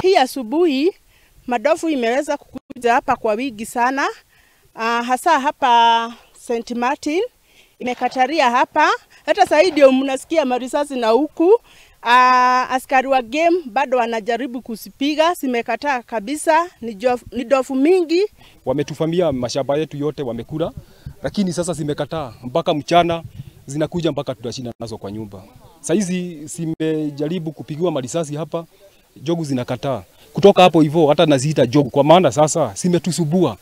Hii asubuhi madofu imeweza kukuja hapa kwa wingi sana, hasa hapa St. Martin imekataria hapa. Hata sasa ndio mnasikia marisasi na huku askari wa game bado wanajaribu kusipiga, simekataa kabisa. Ni dofu mingi. Wametufamia mashamba yetu yote wamekula, lakini sasa zimekataa mpaka mchana zinakuja mpaka tunashinda nazo kwa nyumba. Saizi simejaribu kupigiwa marisasi hapa, jogu zinakataa. Kutoka hapo hivyo hata naziita jogu kwa maana sasa zimetusubua.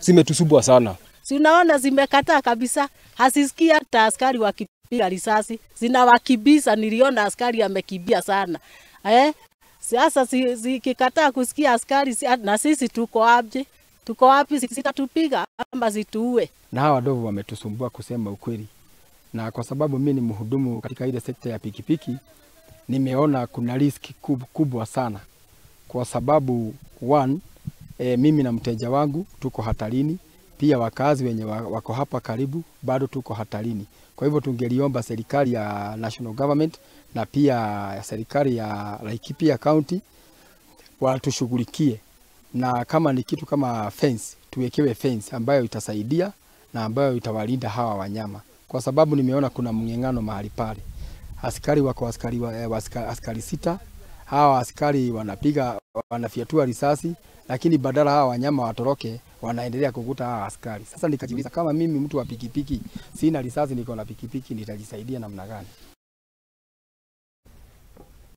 Zimetusubua sana. Si unaona zimekataa kabisa, hasisikii hata askari wakipiga risasi, zinawakimbiza. Niliona askari amekimbia sana. Sasa zikikataa kusikia askari, na sisi tuko wapi? Tuko wapi? Zitatupiga ama zituue? Na hawa ndovu wametusumbua kusema ukweli. Na kwa sababu mimi ni mhudumu katika ile sekta ya pikipiki, nimeona kuna risk kubwa sana. Kwa sababu one, mimi na mteja wangu tuko hatarini, pia wakazi wenye wako hapa karibu bado tuko hatarini. Kwa hivyo tungeliomba serikali ya national government na pia serikali ya Laikipia County watushughulikie, na kama ni kitu kama fence tuwekewe fence ambayo itasaidia na ambayo itawalinda hawa wanyama. Kwa sababu nimeona kuna mng'ang'ano mahali pale. Askari wako askari 6, hawa askari wanapiga, wanafyatua risasi, lakini badala hawa wanyama watoroke wanaendelea kukuta hawa askari. Sasa nikajiuliza, kama mimi mtu wa pikipiki sina risasi, niko na pikipiki, nitajisaidia namna gani?